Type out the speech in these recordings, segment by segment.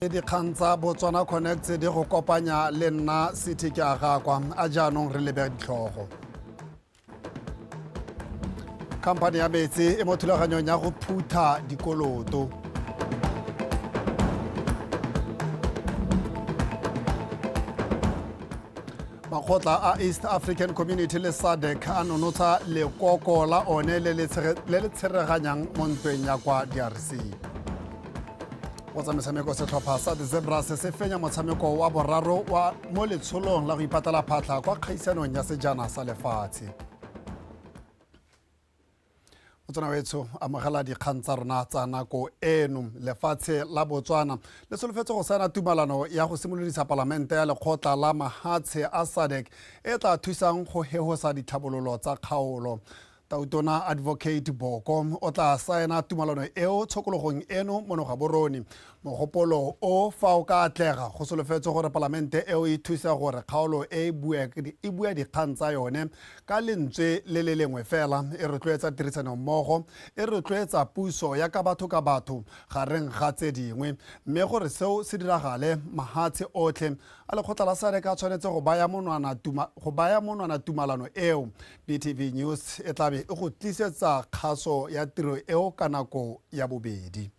Dikgang tsa Botswana Connect di go kopanya le nna City ke a gakwa a jaanong re lebe ditlhogo. Khamphane ya metsi e mo thulaganyong ya go phutha dikoloto. Makgotla a East African Community le SADC a nonotsha lekoko la one le le tshereganyang mo ntweng ya kwa DRC. Go tsa metshameko, setlhopha sa The Zebras se fenya motshameko wa boraro wa mo letsholong la go ipatela phatlha kwa kgaisanong ya sejana sa lefatshe. Motswana wetsho, amogela dikgang tsa rona tsa nako eno. Lefatshe la Botswana le solofetse go saena tumalano ya go simolodisa palamente ya lekgotla la mahatshe a SADC e tla thusang go hehosa ditlhabololo tsa kgaolo. Tautona Advocate Boko o tla saena tumalano eo tshokologong eno mono Gaborone. Mogopolo o fa o ka atlega, go solofetswe gore palamente eo e thuse gore kgaolo e e bue dikgang tsa yone ka lentswe le le lengwe fela, e rotloetsa tirisanommogo, e rotloetsa puso ya ka batho ka batho gareng ga tse dingwe. Mme gore seo se diragale, mahatshe otlhe a lekgotla la SADC a tshwanetse go baya monwana go baya monwana tumalano eo. BTV News e tlabe e go tlisetsa kgaso ya tiro eo ka nako ya bobedi.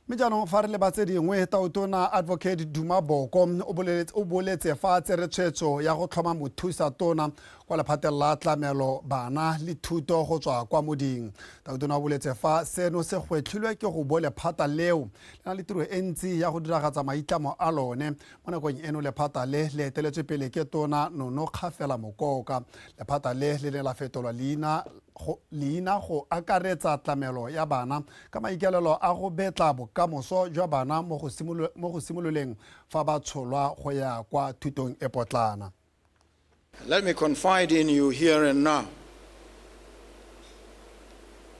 Mme jaanong fa re leba tse dingwe, Tautona Advocate Duma Boko o boletse fa a tsere tshwetso ya go tlhoma mothusa tona kwa lephateng la tlamelo bana le thuto go tswa kwa moding. Tautona o boletse fa seno se gwetlhilwe ke go bo lephata leo le na le tiro e ntsi ya go diragatsa maitlamo a lone. Mo nakong eno lephata le le eteletswe pele ke tona Nono Kgafela Mokoka. Lephata le le ne la fetolwa leina go, leina go akaretsa tlamelo ya bana ka maikaelelo a go betla bokamoso jwa bana mo go simololeng fa ba tsholwa go ya kwa thutong e potlana. Let me confide in you here and now.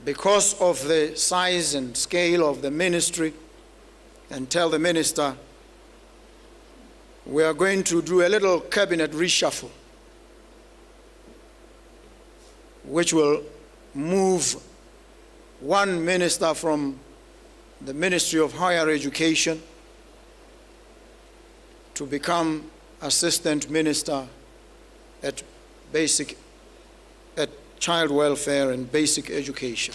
Because of the size and scale of the ministry, and tell the minister we are going to do a little cabinet reshuffle, which will move one minister from the Ministry of Higher Education to become assistant minister at basic at child welfare and basic education.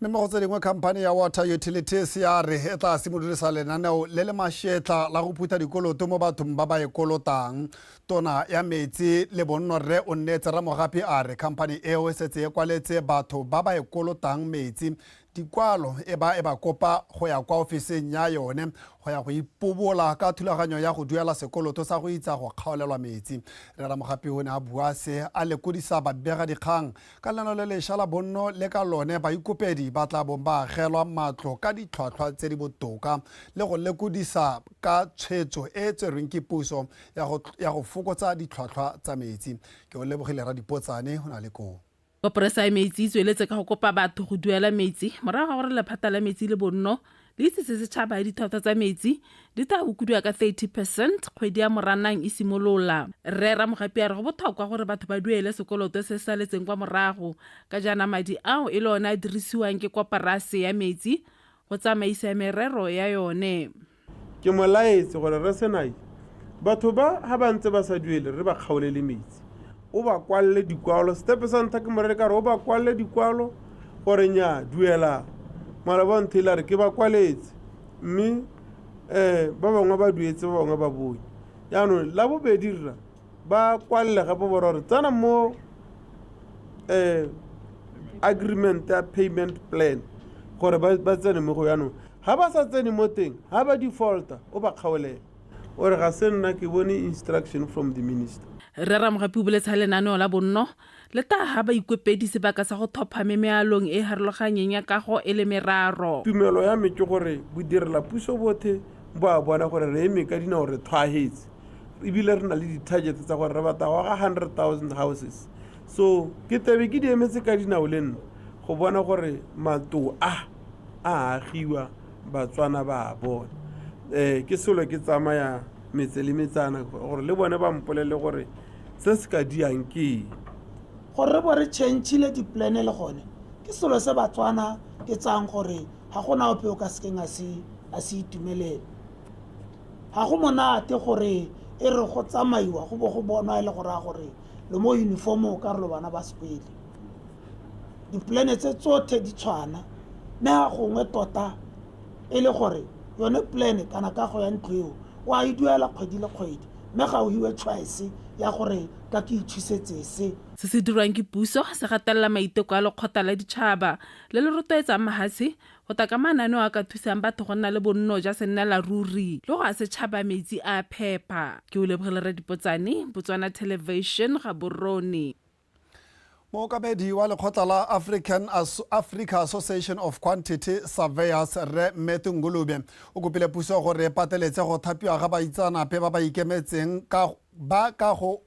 Mme mo go tse dingwe, khamphane ya Water Utilities ya re e tla simolodisa lenaneo le le mashetla la go phutha dikoloto mo bathong ba ba e kolotang. Tona ya metsi le bonno Rre Onneetse Ramogapi a re khamphane eo e setse e kwaletse batho ba ba e kolotang metsi dikwalo e ba e ba kopa go ya kwa ofising ya yone go ya go ipobola ka thulaganyo ya go duela sekoloto sa go itsa go kgaolelwa metsi. Rre Ramogapi o ne a bua se a lekodisa babegadikgang Ka lenaneo le lesha la bonno le ka lone baikopedi ba tla bong ba agelwa matlo ka ditlhwatlhwa tse di botoka le go lekodisa ka tshwetso e e tserweng ke puso ya go fokotsa ditlhwatlhwa tsa metsi. Ke o lebogile Radipotsane o na le koo. Koporase ya metsi e tsweletse ka go kopa batho go duela metsi morago ga gore lephata la metsi le bonno le itsise setšhaba ditlhwatlhwa tsa metsi di tla okodiwa ka 30 percent kgwedi ya Moranang e simolola. Rre Ramogapi a re go botlhokwa gore batho ba duele sekoloto se se saletseng kwa morago ka jaana madi ao e le one a dirisiwang ke koporase ya metsi go tsamaisa merero ya yone. Ke mo laetse gore Rre Senai, batho ba ha ba ntse ba sa duele re ba kgaolele metsi. O ba kwalele dikwalo. Step sa ntlha ke mo rere ka re o ba kwalele dikwalo gore nya duelang. Maloba o ntheile a re ke ba kwaletse mme um ba bangwe ba duetse ba bangwe ba bone. Jaanong la bobedi rra ba kwalele gape ba gore tsena mo um agreement ya payment plan gore ba tsene mo go jaanong ga ba sa tsene mo teng ga ba defaulta o ba kgaolele o re ga se nna ke bone instruction from the minister. Rre Ramogapi o boletse ha lenaneo la bonno le tla ha baikopedi sebaka sa go thopha me mealong e e harologanyeng ya kago e le meraro. Tumelo ya me ke gore bodirela puso bothe bo a bona gore re eme ka dinao re thwahetse ebile re na le di-target tsa gore re batla go aga 100,000 houses. So ke tlabe ke di emetse ka dinao le nna go bona gore matlo a a agiwa Batswana ba a bona. Ke selo ke tsamaya metse le metsana gore le bone ba mpolele gore se se ka diang ke eng. Gore re bo re change-ile di-plan le gone ke selo se Batswana ke tsayang gore Ga gona ope o ka sekeng a se a se itumelele. Ga go monate gore e re go tsamaiwa go bo go bonwa e le go raya gore lo mo uniform o ka re lo bana ba sekwele. Dipolane tse tsotlhe di tshwana mme ga gongwe tota e le gore yone plan kana kago ya ntlo eo o a e duela kgwedi le kgwedi mme ga o hiwe choice ya gore ka ke ithusetse se. Se se dirwang ke puso se gatelela maiteko a lekgotla la ditšhaba le le rotloetsang mahatshe go tla ka mananeo a ka thusang batho go nna le bonno jwa sennela ruri le go a setšhaba metsi a phepa. Ke o lebogile Radipotsane, Botswana Television, Gaborone. Mookamedi wa lekgotla la African Africa Association of Quantity Surveyors Rre Mmethu Ngulube o kopile puso gore e pateletse go thapiwa ga baitseanape ba ba ikemetseng ka ba ka go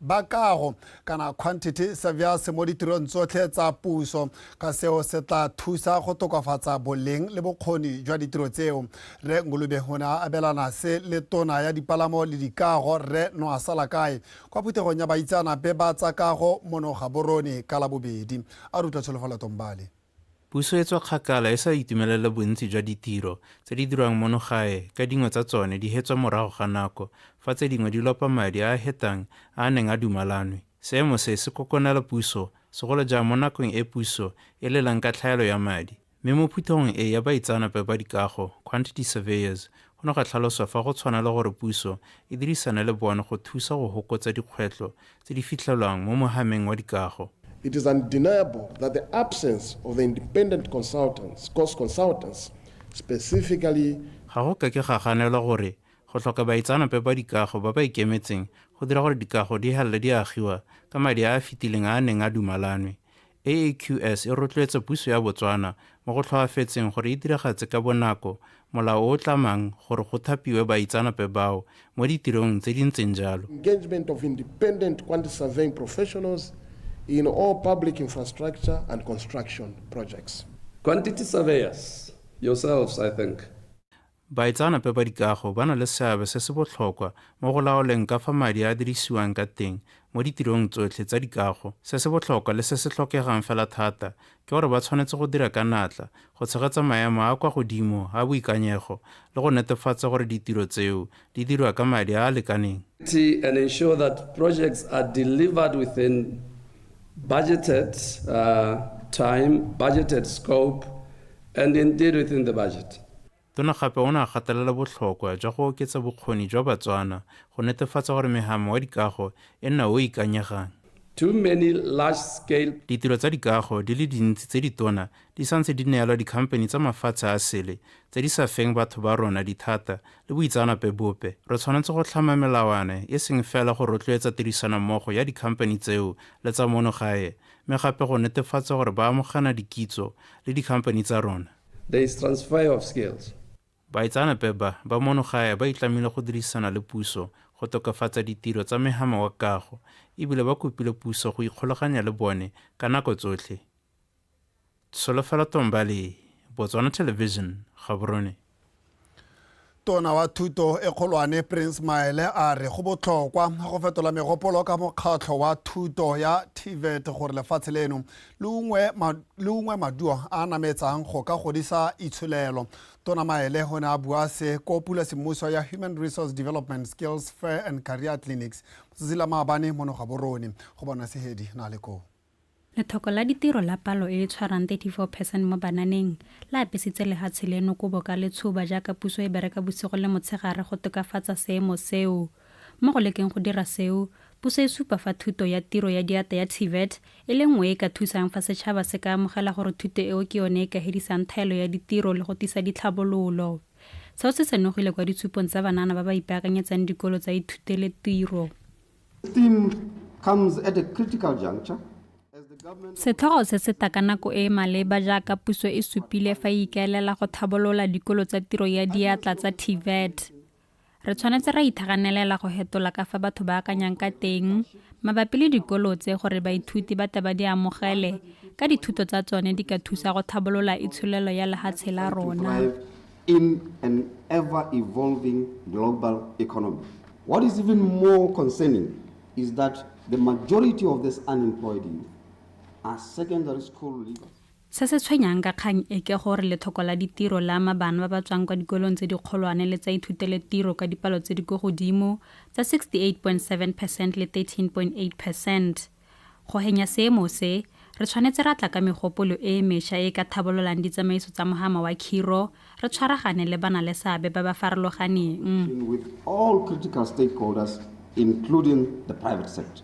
ba kago kana quantity surveyors mo ditirong tsotlhe tsa puso ka seo se tla thusa go tokafatsa boleng le bokgoni jwa ditiro tseo. Rre Ngulube o ne a abelana se le tona ya dipalamo le dikago Rre Noah Salakae kwa phuthegong ya baitseanape ba tsa kago mono Gaborone ka Labobedi. A re utlwa Tsholofelo Tombale. Puso e tswa kgakala e sa itumelele bontsi jwa ditiro tse di dirwang mono gae ka dingwe tsa tsone di hetswa morago ga nako fa tse dingwe di lopa madi a a hetang a a neng a dumalanwe. Seemo se se kokonela puso segolo jang mo nakong e puso e lelang ka tlhaelo ya madi. Mme mo phuthegong e ya baitseanape ba dikago, quantity surveyors, go ne ga tlhaloswa fa go tshwanela gore puso e dirisane le bone go thusa go hokotsa dikgwetlho tse di fitlhelwang mo mohameng wa dikago. It is undeniable that the absence of the independent consultants, cost consultants, specifically Ga go kake ga ganelwa gore go tlhoka baitseanape ba dikago ba ba ikemetseng go dira gore dikago di helele di agiwa ka madi a a fetileng a a neng a dumalanwe. AAQS e rotloetsa puso ya Botswana mo go tlhoafetseng gore e diragatse ka bonako molao o o tlamang gore go thapiwe baitseanape bao mo ditirong tse di ntseng jalo. Engagement of independent quantity surveying professionals in all public infrastructure and construction projects. Quantity surveyors, yourselves, I think. Baitseanape ba dikago ba na le seabe se se botlhokwa mo go laoleng ka fa madi a dirisiwang ka teng mo ditirong tsotlhe tsa dikago. Se se botlhokwa le se se tlhokegang fela thata ke gore ba tshwanetse go dira ka natla go tshegetsa maemo a a kwa godimo a boikanyego le go netefatsa gore ditiro tseo di dirwa ka madi a a lekaneng. And ensure that projects are delivered within budgeted time, budgeted scope, and indeed within the budget. Tona gape o ne a gatelela botlhokwa jwa go oketsa bokgoni jwa Batswana go netefatsa gore mehama wa dikago e nna o o ikanyegang. Too many large scale. Ditiro tsa dikago di le dintsi tse ditona di santse di neelwa dikhampani tsa mafatshe a sele tse di sa feng batho ba rona dithata le boitseanape bope. Re tshwanetse go tlhama melawana e seng fela go rotloetsa tirisanommogo ya dikhampani tseo le tsa mono gae mme gape go netefatsa gore ba amogana dikitso le dikhampani tsa rona. There is transfer of skills. Baitseanape ba ba mono gae ba itlamile go dirisana le puso go tokafatsa ditiro tsa mehama wa kago e bile ba kopile puso go ikgolaganya le bone ka nako tsotlhe. Tsholofelo Tombale, Botswana Television, Gaborone. Tona wa thuto e kgolwane Prince Maele a re go botlhokwa go fetola megopolo ka mokgatlho wa thuto ya TVET gore lefatshe leno le ungwe maduo a a nametsang go ka godisa itsholelo. Tona Maele o ne a bua se ko pula semmuso ya Human Resource Development Skills Fair and Career Clinics motsatsi la maabane mono Gaborone. Go bona Sehedi na le koo. Lethoko la ditiro la palo e e tshwarang 34 percent mo bananeng le apesitse lehatshe leno kobo ka letshoba jaaka puso e bereka bosigo le motshegare go tokafatsa seemo seo. Mo go lekeng go dira seo, puso e supa fa thuto ya tiro ya diata ya TVET e le nngwe e e ka thusang fa setšhaba se ka amogela gore thuto eo ke yone e ka hedisang thaelo ya ditiro le go tisa ditlhabololo. Seo se senogile kwa ditshupong tsa banana ba ba ipaakanyetsang dikolo tsa ithutele tiro. Theme comes at a critical juncture. Setlhogo se se tla ka nako e e maleba jaaka puso e supile fa e ikaelela go thabolola dikolo tsa tiro ya diatla tsa TVET. Re tshwanetse ra ithaganelela go hetola ka fa batho ba akanyang ka teng mabapi le dikolo tse gore baithuti ba tle ba di amogele ka dithuto tsa tsone di ka thusa go thabolola itsholelo ya lehatshe la rona. In an ever-evolving global economy. What is even more concerning is that the majority of these unemployed youth are secondary school leavers. Se se tshwenyang ka kgang e ke gore lethoko la ditiro le ama bana ba ba tswang kwa dikolong tse dikgolwane le tsa ithuteletiro ka dipalo tse di ko godimo tsa 68.7 percent le 13.8 percent. Go henya seemo se, re tshwanetse ra tla ka megopolo e e mešwa e e ka thabololang ditsamaiso tsa mohama wa khiro, re tshwaragane le banaleseabe ba ba farologaneng. With all critical stakeholders, including the private sector.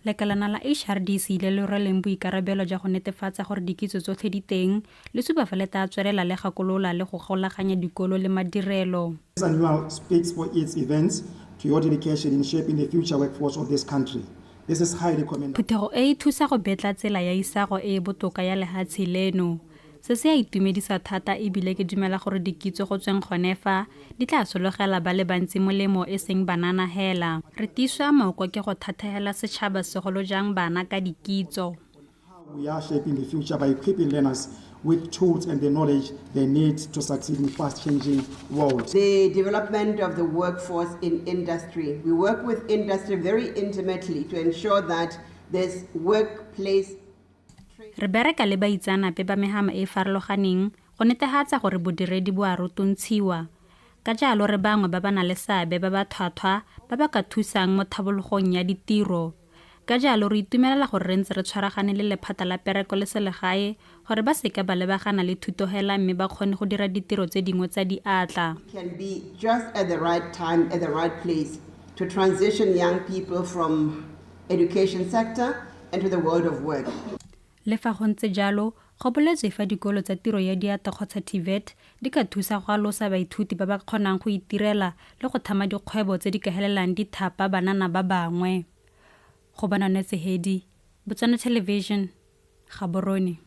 Lekalana la HRDC le le rweleng boikarabelo jwa go netefatsa gore dikitso tsotlhe di teng, le supa fa le tla tswelela le gakolola le go golaganya dikolo le madirelo. This annual speaks for its events to your dedication in shaping the future workforce of this country. This is highly commendable. Phuthego e e thusa go betla tsela ya isago e e botoka ya lehatshe leno. Se se a itumedisa thata e bile ke dumela gore dikitso go tsweng gone fa di tla sologela ba le bantsi molemo e seng banana hela. Re tiiswa moko ke go thathegela setšhaba segolo jang bana ka dikitso. We are shaping the future by equipping learners with tools and the knowledge they need to succeed in fast-changing world. The development of the workforce in industry. We work with industry very intimately to ensure that this workplace Re bereka le baitseanape ba mehama e e farologaneng go netehatsa gore bodiredi bo a rotontshiwa. Ka jalo re bangwe ba ba-na-le-seabe ba ba thwathwa ba ba ka thusang mo thabologong ya ditiro. Ka jalo re itumelela gore re ntse re tshwaragane le lephata la pereko le selegae gore ba seka ba lebagana le thuto hela mme ba kgone go dira ditiro tse dingwe tsa diatla. Can be just at the right time at the right place to transition young people from education sector into the world of work. Le fa go ntse jalo, go boletswe fa dikolo tsa tiro ya diatla kgotsa TVET di ka thusa go alosa baithuti ba ba kgonang go itirela le go thama dikgwebo tse di ka helelang di thapa banana ba bangwe. Gobanone Tsehedi, Botswana Television, Gaborone.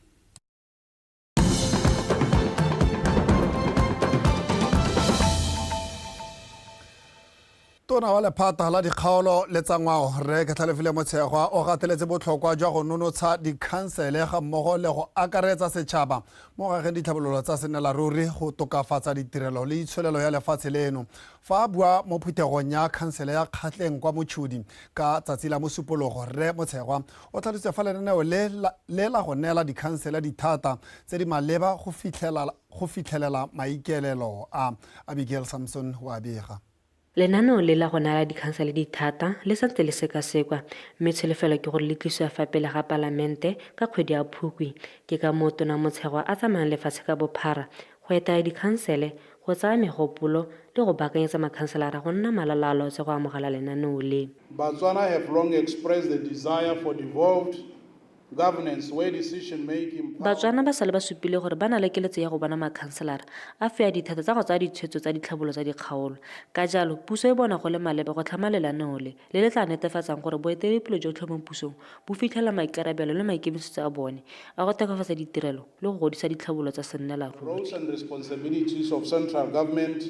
Tona wa lephata la dikgaolo le tsa ngwao Rre Ketlhalefile Motshegwa o gateletse botlhokwa jwa go nonotsha dikhansele ga mmogo le go akaretsa setšhaba mo go ageng ditlhabololo tsa sennelaruri go tokafatsa ditirelo le itsholelo ya lefatshe leno. Fa a bua mo phuthegong ya khansele ya Kgatleng kwa Mochudi ka tsatsi la Mosupologo, Rre Motshegwa o tlhalositse fa lenaneo le le la go neela dikhansele dithata tse di maleba go fitlhelela maikaelelo a. Abigail Samson o a bega. Lenaneo le la go neela dikhansele dithata le santse le sekasekwa mme tsholofelo ke gore le tlisiwa fa pele ga palamente ka kgwedi ya Phukwi. Ke ka moo Tona Motshegwa a tsamayang lefatshe ka bophara go etela dikhansele, go tsaya megopolo le go baakanyetsa makhanselara go nna malalaalaotse go amogela lenaneo le. Batswana have long expressed the desire for devolved governance where decision-making power. Batswana ba sale ba supile gore ba na le keletso ya go bona makhanselara a fiwa dithata tsa go tsaya ditshwetso tsa ditlhabololo tsa dikgaolo. Ka jalo, puso e bona go le maleba go tlhama lenaneo le, le le tla netefatsang gore boeteledipele jotlhe mo pusong bo fitlhelela maikarabelo le maikemisetso a bone a go tokafatsa ditirelo le go godisa ditlhabololo tsa sennelaruri. Roles and responsibilities of central government,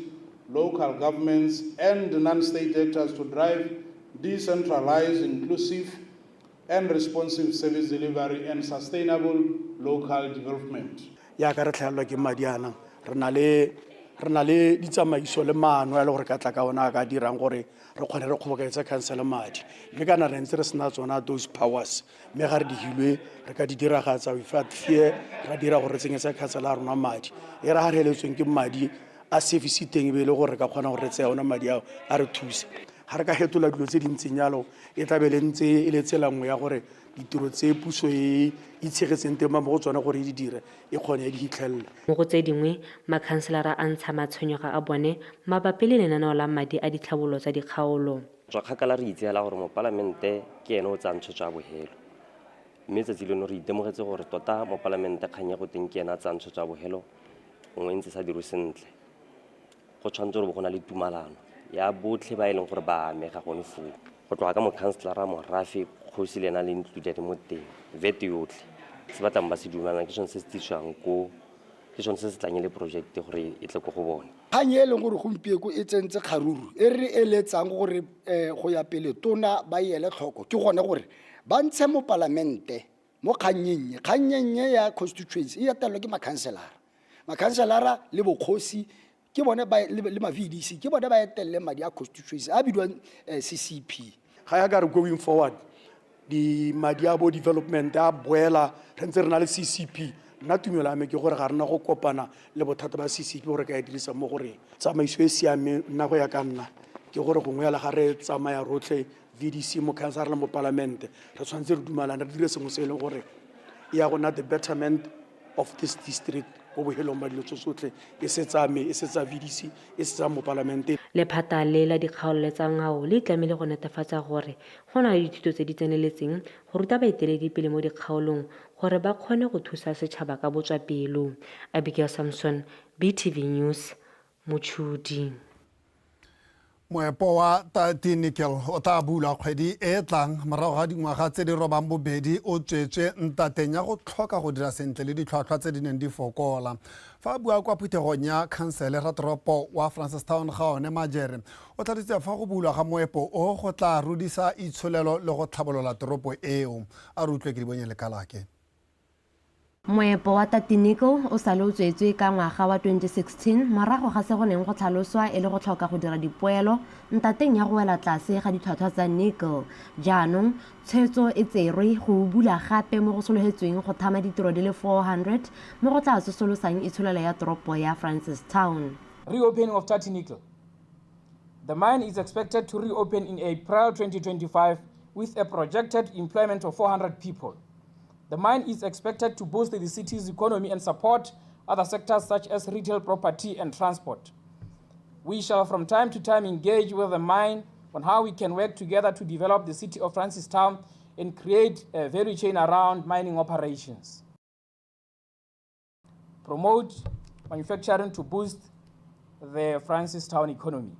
local governments and non-state actors to drive decentralized, inclusive and responsive service delivery and sustainable local development. Yaka re tlhaelelwa ke madi ana, re na le re na le ditsamaiso le maano a e le gore ka tla ka ona a ka dirang gore re kgone re kgobokanyetse council madi, mme kana re ntse re sena tsona those powers, mme ga re di hilwe re ka di diragatsa without fear, ra dira gore re tsenyetse council ya rona madi. E re ga re heletsweng ke madi a service teng, e be e le gore re ka kgona gore re tseye ona madi ao a re thuse. Ga re ka fetola dilo tse di ntseng jalo, e tla be le ntse e le tsela nngwe ya gore ditiro tse puso e itshegetseng teng mo go tsone gore e di dire, e kgone e di fitlhelele. Mo go tse dingwe, makhanselara a ntsha matshwenyego a bone mabapi le lenaneo la madi a ditlhabololo tsa dikgaolo. Tswa kgakala re itse hela gore mopalamente ke ene o tsayang tshwetso ya bogelo. Mme tsatsi leno re itemogetse gore tota mopalamente kgang ya go teng ke ene a tsayang tshwetso ya bogelo nngwe e ntse sa dirwe sentle. Go tshwanetse gore bo go na le tumalano ya botlhe ba e leng gore ba amega gone foo. Go tloga ka mokhanselara, morafe, kgosi le ena le included mo teng, vet yotlhe. Se ba tlang ba se dumelana ke sone se se tsisiwang ko, ke sone se se tlang e le project gore e tle ko go bone. Kgang e e leng gore gompieko e tsentse kgaruru e re eletsang gore go ya pele tona ba e ele tlhoko ke gone gore ba ntshe mopalamente mo kgannyeng e. Kgannyeng e ya constituency e etelelwa ke makhanselara. Makhanselara le bokgosi ke bone ba le ma VDC ke bone ba etelele madi a constituency a bidiwang CCP. Ga ya ka re going forward di madi a bo development a boela re ntse re na le CCP, Nna tumelo ya me ke gore ga rena go kopana le bothata ba CCP gore ka e dirisa mo goreng tsamaiso e siameng. Nna go ya ka nna ke gore gongwe yala ga re tsamaya rotlhe VDC, mokhansara le mopalamente, re tshwanetse re dumalane, re dire sengwe se e leng gore e ya go nna the betterment of this district mo bohelong ba dilo tso tsotlhe, e se tsa me, e se tsa VDC, e se tsa mopalamente. Lephata le la dikgaolo le tsa ngwao le itlamile go netefatsa gore go na le dithuto tse di tseneletseng go ruta baeteledipele mo dikgaolong gore ba kgone go thusa setšhaba ka botswapelo. Abigail Samson, BTV News, Mochudi. Moepo wa Tati Nickel o tla bulwa kgwedi e e tlang morago ga dingwaga tse di robang bobedi o tswetswe ntateng ya go tlhoka go dira sentle le ditlhwatlhwa tse di neng di fokola. Fa a bua kwa phuthegong ya khansele, ratoropo wa Francistown Gaone Majere o tlhalositse fa go bulwa ga moepo o go tla rudisa itsholelo le go tlhabolola toropo eo. A re utlwe ke dibonye lekalake. Moepo wa Tati Nickel o sale o tswetswe ka ngwaga wa 2016 morago ga se go neng go tlhaloswa e le go tlhoka go dira dipoelo ntateng ya go wela tlase ga ditlhwatlhwa tsa nickel. Jaanong tshwetso e tserwe go o bula gape mo go sologetsweng go thama ditiro di le 400 mo go tla tsosolosang itsholelo ya toropo ya Francistown. Reopening of Tati Nickel. The mine is expected to reopen in April 2025 with a projected employment of 400 people. The mine is expected to boost the city's economy and support other sectors such as retail, property and transport. We shall from time to time engage with the mine on how we can work together to develop the city of Francistown and create a value chain around mining operations. Promote manufacturing to boost the Francistown economy.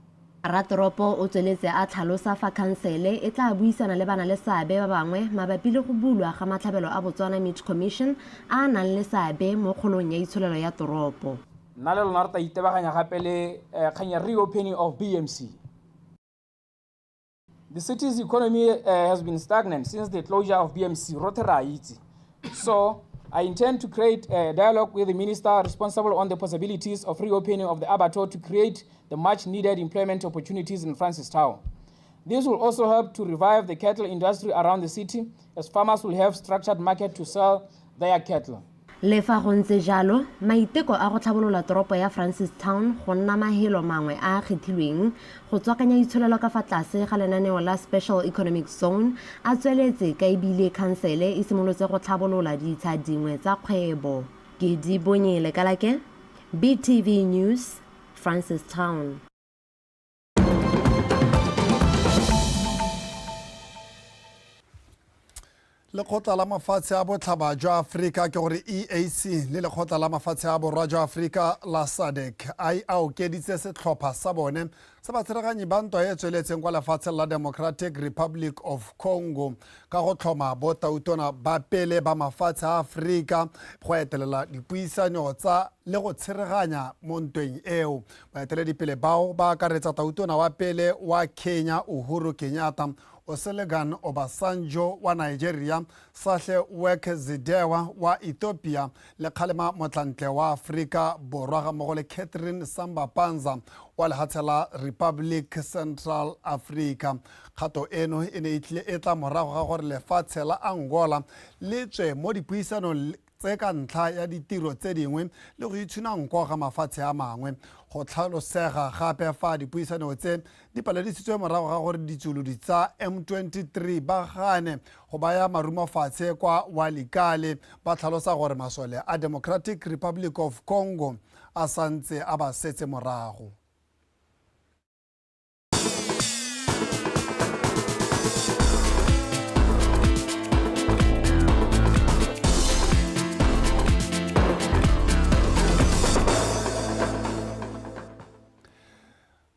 Ratoropo o tsweletse a tlhalosa fa khansele e tla buisana le bana le seabe ba bangwe mabapi le go bulwa ga matlhabelo a Botswana Meat Commission a a nang le seabe mo kgolong ya itsholelo ya toropo. Nna le lona re tla itebaganya gape le kgang ya reopening of BMC. The city's economy has been stagnant since the closure of BMC, rotlhe re a itse. So I intend to create a dialogue with the minister responsible on the possibilities of reopening of the abattoir to create the much needed employment opportunities in Francistown. This will also help to revive the cattle industry around the city, as farmers will have structured market to sell their cattle. Le fa go ntse jalo, maiteko a go tlhabolola toropo ya Francistown go nna mahelo mangwe a a kgethilweng go tswakanya itsholelo ka fa tlase ga lenaneo la Special Economic Zone a tsweletse ka ebile khansele e simolotse go tlhabolola ditsha dingwe tsa kgwebo. Ke Dibonye Lekalake, BTV News, Francistown. Lekgotla la mafatshe a botlhaba jwa Aforika, ke gore EAC, le lekgotla la mafatshe a borwa jwa Aforika la SADC a a okeditse setlhopha sa bone sa batshereganyi ba ntwa e tsweletseng kwa lefatsheng la Democratic Republic of Congo ka go tlhoma botautona ba pele ba mafatshe a Aforika go etelela dipuisanyo tsa le go tshereganya mo ntweng eo. Baeteledipele bao ba akaretsa tautona wa pele wa Kenya Uhuru Kenyatta, Olusegun Obasanjo wa Nigeria, Sahle-Work Zewde wa Ethiopia le Kgalema Motlanthe wa Afrika Borwa gammogo le Catherine Samba Panza wa lehatshe la Republic Central Africa. Kgato eno e ne e tlile e tla morago ga gore lefatshe la Angola le tswe mo dipuisanong tse ka ntlha ya ditiro tse dingwe le go itshuna nko ga mafatshe a mangwe. Go tlhalosega gape fa dipuisano tse di paledisitswe morago ga gore ditsulodi tsa M23 ba gane go baya marumo fatshe kwa Walikale, ba tlhalosa gore masole a Democratic Republic of Congo a santse a ba setse morago.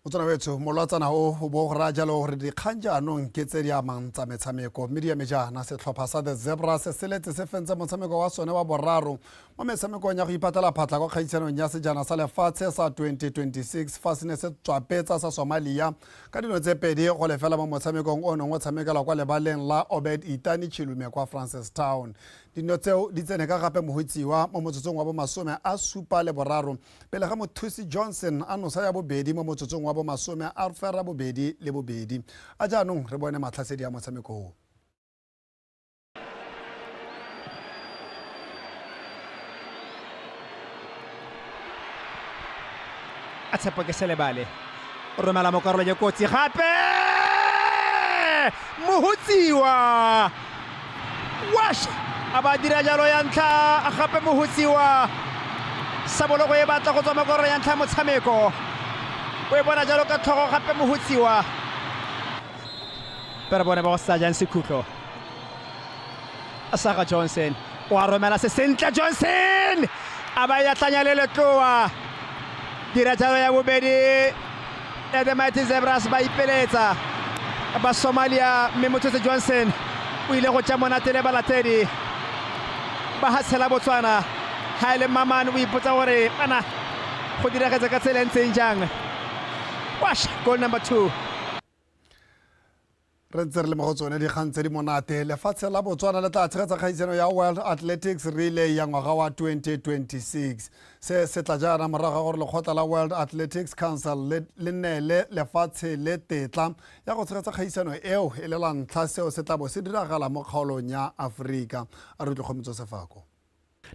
Motswana wetsho, molwatsana o o bo go raya jalo gore dikgang jaanong ke tse di amang tsa metshameko, mme di eme jaana. Setlhopha sa The Zebras se letse se fentse motshameko wa sone wa boraro mo metshamekong ya go ipatlela phatlha kwa kgaisanong ya sejana sa lefatshe sa 2026 fa se ne se tswapetsa sa Somalia ka dino tse 2-0 mo motshamekong o neng o tshamekelwa kwa lebaleng la Obed Itani Chilume kwa Francistown. Dino tseo di tsene ka gape Mohutsiwa mo motsotsong wa bomasome a supa le boraro pele ga Mothusi Johnson a nosa ya bobedi mo motsotsong wa bomasome a ferabobedi le bobedi. A jaanong re bone matlhasedi a motshameko o. Tshepo ke Selebale o romela mo karolong e kotsi gape Mohutsiwa wash a ba dira jalo ya ntlha gape Mohutsiwa Sabologo e batla go tswa mo karolong ya ntlha ya motshameko o e bona jalo ka tlhogo gape Mohutsiwa pere bone ba go sa jang sekhutlo Saga Johnson o a romela se sentle Johnson a ba ya tlanya le letloa dira jalo ya bobedi ya the Mighty Zebras ba ipeletsa ba Somalia mme Motshotse Johnson o ile go tša monate le balatedi ba hatshela Botswana ha e le Maman o ipotsa gore ana go diragetse ka tsela e ntseng jang wash goal number 2. Re ntse re le mo go tsone dikgang tse di monate. Lefatshe la Botswana le tla tshegetsa kgaisano ya World Athletics Relay ya ngwaga wa 2026. Se se tla jaana morago ga gore lekgotla la World Athletics Council le le neele lefatshe le tetla ya go tshegetsa kgaisano eo e le la ntlha seo se tla bo se diragala mo kgaolong ya Aforika. A re utlwe Kgomotso Sefako.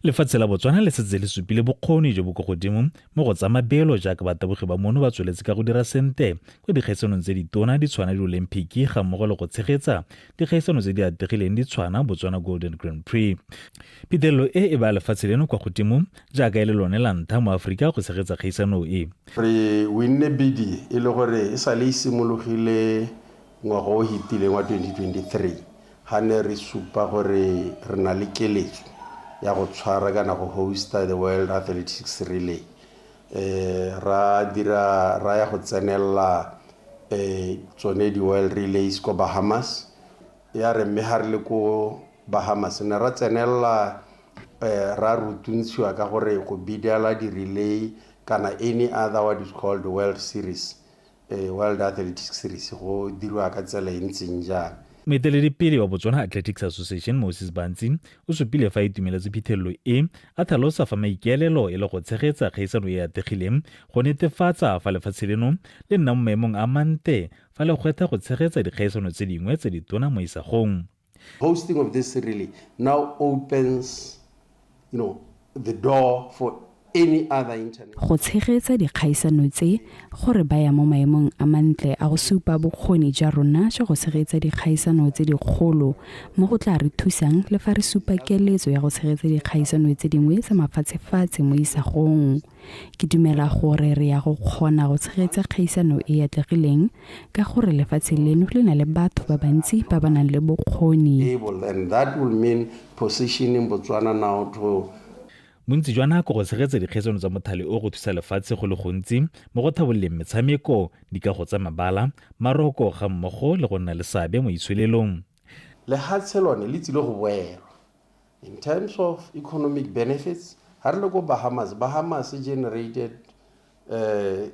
Lefatshe la Botswana le setse le supile bokgoni jo bo kwa godimo mo go tsa mabelo jaaka batabogi ba mono ba tsweletse ka go dira sente kwa dikgaisanong tse ditona di tshwana Diolymphiki ga mmogo le go tshegetsa dikgaisano tse di atlegileng di tshwana Botswana Golden Grand Prix. Phitlhelelo e e baya lefatshe leno kwa godimo jaaka e le lone la ntlha mo Aforika go tshegetsa kgaisano e. Re winne bidi e le gore e sale e simologile ngwaga o hitileng wa 2023 Ga ne re supa gore re na le keletso ya go tshwara kana go hosta the World Athletics Relay, ra dira ra ya go tsenelela tsone di-World Relays ko Bahamas. Ya re mme ga re le ko Bahamas ne ra tsenelela ra rutuntshiwa ka gore go bidela di-relay kana any other what is called World Series World Athletics Series go dirwa ka tsela e ntseng jang. Moeteledipele wa Botswana Athletics Association Moses Bantsi o supile fa a itumeletse phitlhelelo e, a tlhalosa fa maikaelelo e le go tshegetsa kgaisano e e atlegileng go netefatsa fa lefatshe leno le nna mo maemong a mante fa le gwetha go tshegetsa dikgaisano tse dingwe tse ditona mo isagong. Hosting of this really now opens you know, the door for any other international. Go tshegetsa dikgaisano tse go re baya mo maemong a mantle a go supa bokgoni jwa rona jwa go tshegetsa dikgaisano tse dikgolo mo go tla re thusang le fa re supa keletso ya go tshegetsa dikgaisano tse dingwe tsa mafatshefatshe mo isagong. Ke dumela gore re ya go kgona go tshegetsa kgaisano e e atlegileng ka gore lefatshe leno le na le batho ba bantsi ba ba nang le bokgoni. Able and that will mean positioning Botswana now to Bontsi jwa nako go tshegetsa dikgaisano tsa mothale o go thusa lefatshe go le gontsi mo go thabololeng metshameko, dikago tsa mabala, maroko ga mmogo le go nna le seabe mo itsholelong. Lehatshe lone le tsile go boelwa. In terms of economic benefits, ha re le ko Bahamas, Bahamas generated the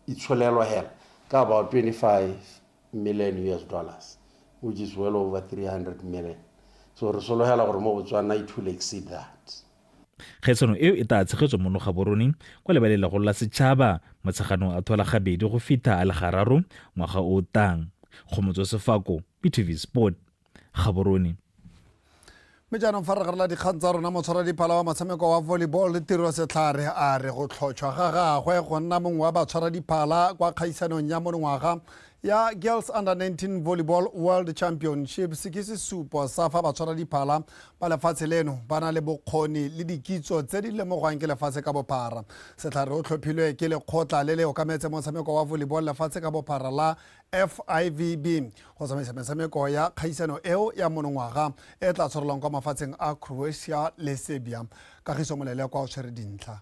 itsholelo hela ka about 25 million US dollars, which is well over 300 million. So re sologela gore mo Botswana it will exceed that. Kgaisano eo e taa tshegetswa mono Gaborone kwa lebaleng legolo la setšhaba Motsheganong a thola gabedi go fitha a le gararo ngwaga o o tang. Kgomotso Sefako, BTV Sport, Gaborone. Mme jaanong fa re garela dikgang tsa rona, motshwaradiphala wa motshameko wa volleyball Tiro Setlhare a re go tlhotšhwa ga gagwe go nna mongwe wa batshwaradiphala kwa kgaisanong ya monongwaga ya Girls Under 19 Volleyball World Championships ke sesupo sa fa batshwaradiphala ba lefatshe leno ba na le bokgoni le dikitso tse di lemogwang ke lefatshe ka bophara. Setlhare o tlhophilwe ke lekgotla le le okametse motshameko wa volleyball lefatshe ka bophara la FIVB go tsamaisa metshameko ya kgaisano eo ya monongwaga e tla tshwarelwang kwa mafatsheng a Croatia le Serbia. Kagiso Molelekwa o tshwere dintlha.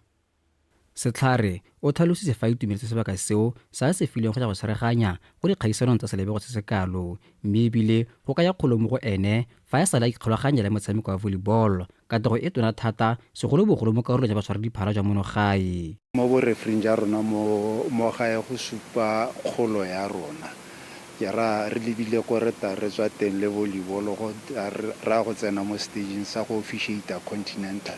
Setlhare o tlhalositse fa a itumeletse sebaka seo se a se filweng go ya go tshwareganya go dikgaisanong tsa selebego se se kalo mme ebile go kaya kgolo mo go ene fa e sale a ikgolaganya le motshameko wa volleyball Katlego e tona thata, segolobogolo mo karolong ya batshwaradiphala jwa mono gae. Mo borefring ja rona mo mo gae go supa kgolo ya rona. Ke raya re lebile ko re ta re tswa teng le volleyball go raya go tsena mo stageng sa go officiata continental.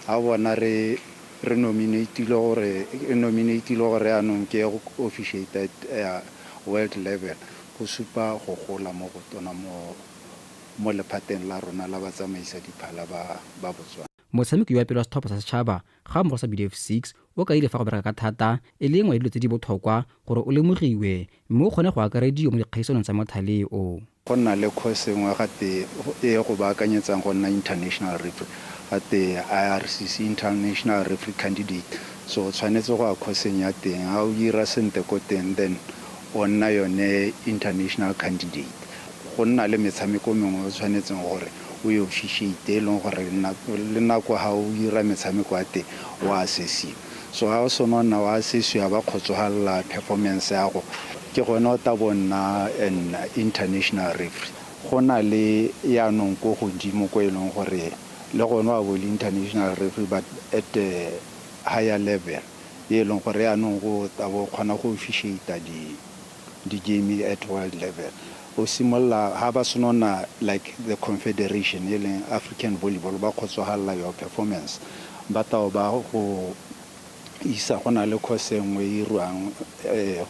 Ha bona re re nominatilwe gore nominatilwe gore yaanong ke ye go officiata world level go supa go gola mo go tona mo mo lephateng la rona la batsamaisa diphala ba ba Botswana. Motshameki wa pele wa setlhopha sa setšhaba ga mmogo sa BDF 6 o kaile fa go bereka ka thata e le nngwe ya dilo tse di botlhokwa gore o lemogiwe mme o kgone go akarediwa mo dikgaisanong tsa mothale o. Go nna le course e nngwe gate e go baakanyetsang go nna international referee, gate IRCC, International Referee Candidate. So o tshwanetse go ya course-eng ya teng, ga o dira sentle ko teng then o nna yone international candidate. Go nna le metshameko mengwe o tshwanetseng gore o e officiate e leng gore le nako ga o dira metshameko ya teng o a assessiwa. So ga o seno nna o assessiwa ba kgotsofalela performance ya go, ke gone o tla bo nna an international referee. Go na le yaanong ko godimo ko e leng gore le gone wa bo le international referee but at a higher level e leng gore yaanong go tla bo kgona go officiate di-game at world level. O simolola ha ba seno nna like the confederation e leng African Volleyball ba kgotsofalela your performance, ba tla ba go isa go na le course e nngwe e irwang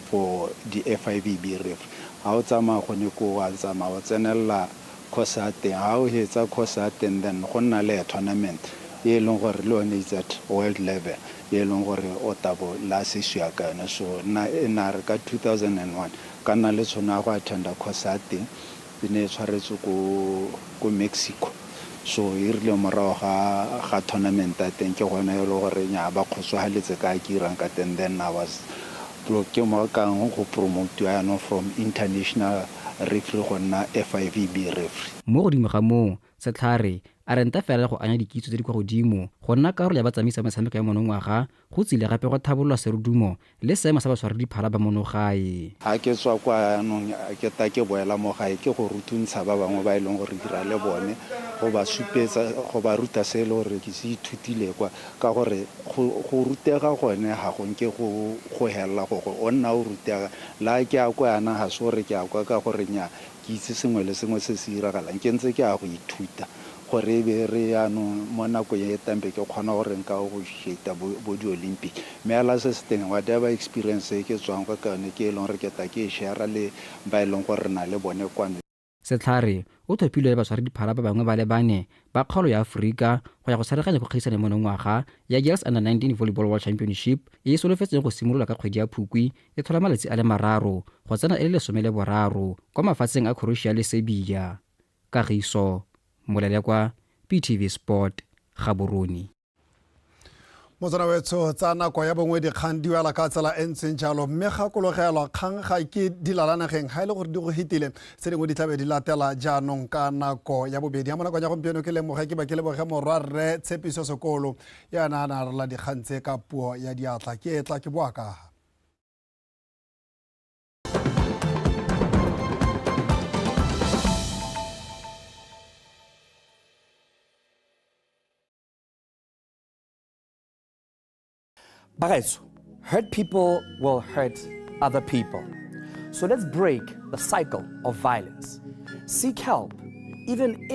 for di-FIVB referee. Ha o tsamaya gone ko wa tsamaya o tsenelela course ya teng, ha o hetsa course ya teng then go nna le tournament e leng gore le yone is at world level e leng gore o tabo la assessiwa ka yone. So nna e na re ka 2001 ka nna le tšhono ya go attenda course ya teng, e ne e tshwaretswe ko Mexico. So e rile morago ga tournament ya teng ke gone e le gore nya ba kgotsofaletse ka ke irang ka teng, then I was ke mo kang go promotiwa yaanong from international referee go nna FIVB referee. Mo godimo ga moo, Setlhare a re nta fela go anya dikitso tse di kwa godimo go nna karolo ya batsamaisi ba metshameko ya monongwaga go tsile gape go thabololwa serodumo le seemo sa batshwaradiphala ba monogae. Ha ke tswa kwa yaanong ke ta ke boela mo gae ke go rutuntsha ba bangwe ba e leng gore dira le bone, go ba supetsa, go ba ruta se e le gore ke se ithutile kwa, ka gore go rutega gone ga go nke go helela go o nna o rutega. La ke ya kwa yana ga se gore ke ya kwa ka gore nya ke itse sengwe le sengwe se se iragalang, ke ntse ke ya go ithuta gore e be re yaanong mo nakong e tampe ke kgona gore nka go officiate bo di-Olympic. Mme hela se se teng, whatever experience e ke tswang ka yone ke e leng gore ke tla ke e share le ba e leng gore re na le bone kwano. Setlhare o thopilwe le batshwaradiphala ba bangwe ba le bane ba kgaolo ya Aforika go ya go tshwaraganya go kgaisano monongwaga ya Girls Under 19 Volleyball World Championship e e solofetsweng go simolola ka kgwedi ya Phukwi e tlhola malatsi a le 3 go tsena e le 13 kwa mafatsheng a Croatia le Serbia. Kagiso Molelekwa, PTV Sport, Gaborone. Motswana wetsho tsa nako ya bongwe dikgang di wela ka tsela e ntseng jalo, mme gakologelwa kgang ga ke di lala nageng ga e le gore di go hitile tse dingwe di tlabe di latela jaanong ka nako ya bobedi. Ya mo nakong ya gompieno ke lemoge ke ba ke leboge morwa rre Tshepiso Sekolo ya na a rola dikgang tse ka puo ya diatla. Ke etla ke boa ka Bagaetsho, hurt people will hurt other people. So let's break the cycle of violence. Seek help, even